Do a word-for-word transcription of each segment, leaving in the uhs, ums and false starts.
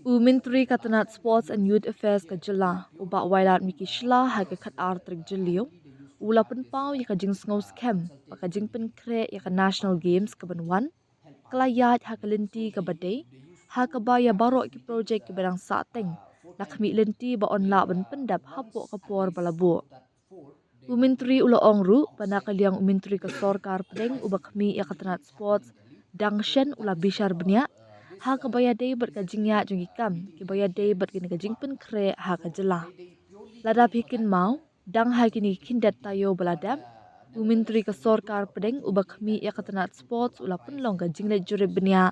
U Myntri ka tnat Sports and Youth Affairs ka jylla, u Bah Wailadmiki Shylla, ha ka khatar tarik Jylliew u la pynpaw ïa ka jingsngew skhem ba ka jingpynkhreh ïa ka National Games ka ban wan ka la ïaid ha ka lynti kaba dei, ha kaba ïa baroh ki projek kiba dang sahteng la khmih lynti ba yn lah ban pyndep hapoh ka por ba la buh. U Myntri u la ong ruh ba na ka liang u Myntri ka sorkar pdeng uba khmih ïa ka tnat Sports, dang shen u la bishar bniah ha kaba ïadei bad ka jingïaid jong ki kam kiba ïadei bad kane ka jingpynkhreh ha ka jylla. Lada phi kynmaw, dang ha kine ki khyndiat taïew ba la dep, u Myntri ka sorkar pdeng uba khmih ïa ka tnat Sports u la pynlong ka jingleit jurip bniah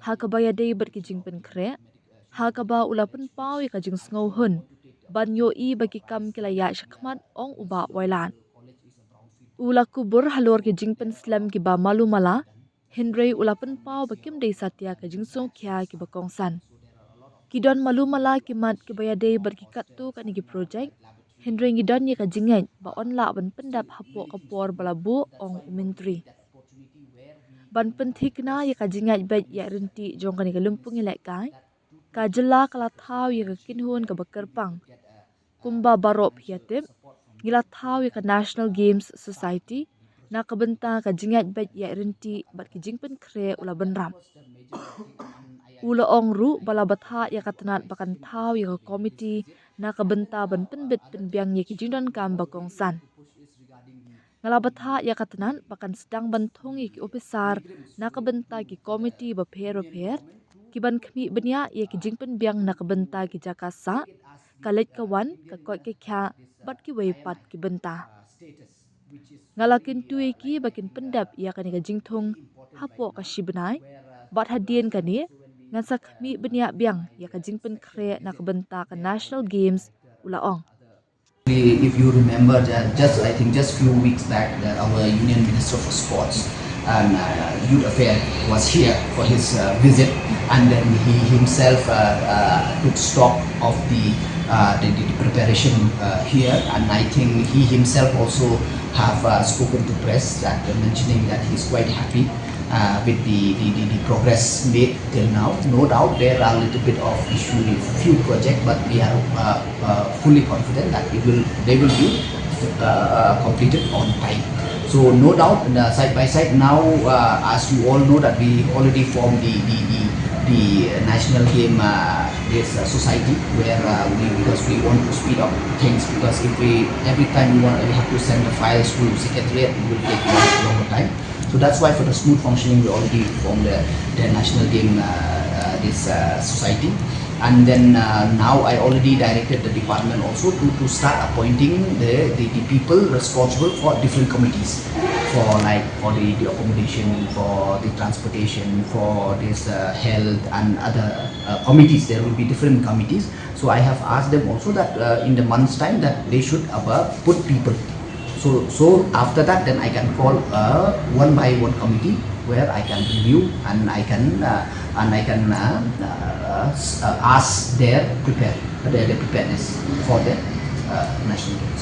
ha kaba ïadei bad ki jingpynkhreh, ha kaba u la pynpaw ïa ka jingsngewhun ban ïohi ba ki kam ki la ïaid shakhmat, ong u Bah Wailad. U la kubur halor ki jingpynslem kiba malu mala, hynrei u la pynpaw ba kim dei satia ka jingsngewkhia kiba kongsan. Ki don malu mala ki mat kiba ïadei bad ki katto katne ki projek, hynrei ngi don ïa ka jingngeit ba yn lah ban pyndep hapoh ka por ba la buh, ong u Myntri. Ban pynthikna ïa ka jingïaid beit ïaid ryntih jong kane ka lympung ïalehkai, ka jylla ka la thaw ïa ka kynhun kaba kyrpang. Kumba baroh phi ïa tip, ngi la thaw ïa ka National Games Society na ka bynta ka jingïaid beit ïaid ryntih bad ki jingpynkhreh u la bynrap. U la ong ruh ba la bthah ïa ka tnat ba kan thaw ïa ka komiti na ka bynta ban pynbit pynbiang ïa ki jingdonkam ba kongsan. Nga la bthah ïa ka tnat ba kan sdang ban thung ïa ki ophisar na ka bynta ki komiti bapher bapher ki ban khmih bniah ïa ki jingpynbiang na ka bynta ki jaka sah, ka leit ka wan, ka koit ka khiah bad kiwei pat ki bynta. Nga la kyntu ïa ki ba kin pyndep ïa kane ka jingthung hapoh ka shi bnai, bad hadien kane ngan sa khmih bniah biang ïa ka jingpynkhreh na ka bynta ka National Games, u la ong. If you remember, ju- just I think just few weeks back, the, our Union Minister for Sports, and uh, Youth Affair, was here for his uh, visit, and then he himself uh, uh, took stock of the uh, the, the preparation uh, here, and I think he himself also have uh, spoken to press that uh, mentioning that he's quite happy uh, with the, the, the, the progress made till now. No doubt there are a little bit of issue with few projects, but we are uh, uh, fully confident that it will they will be uh, uh, completed on time. So no doubt, uh, side by side now, uh, as you all know that we already formed the the, the, the national game uh, this uh, society where uh, we because we want to speed up things, because if we every time we want we have to send the files to secretariat, it will take much longer time. So that's why for the smooth functioning we already formed the, the national game uh, uh, this uh, society. And then uh, now I already directed the department also to, to start appointing the, the, the people responsible for different committees, for like for the, the accommodation, for the transportation, for this uh, health and other uh, committees. There will be different committees. So I have asked them also that uh, in the month's time that they should uh, put people. So, so after that, then I can call uh, one by one committee where I can review and I can uh, and I can uh, uh, uh, ask their prepare their, their preparedness for the uh, national games.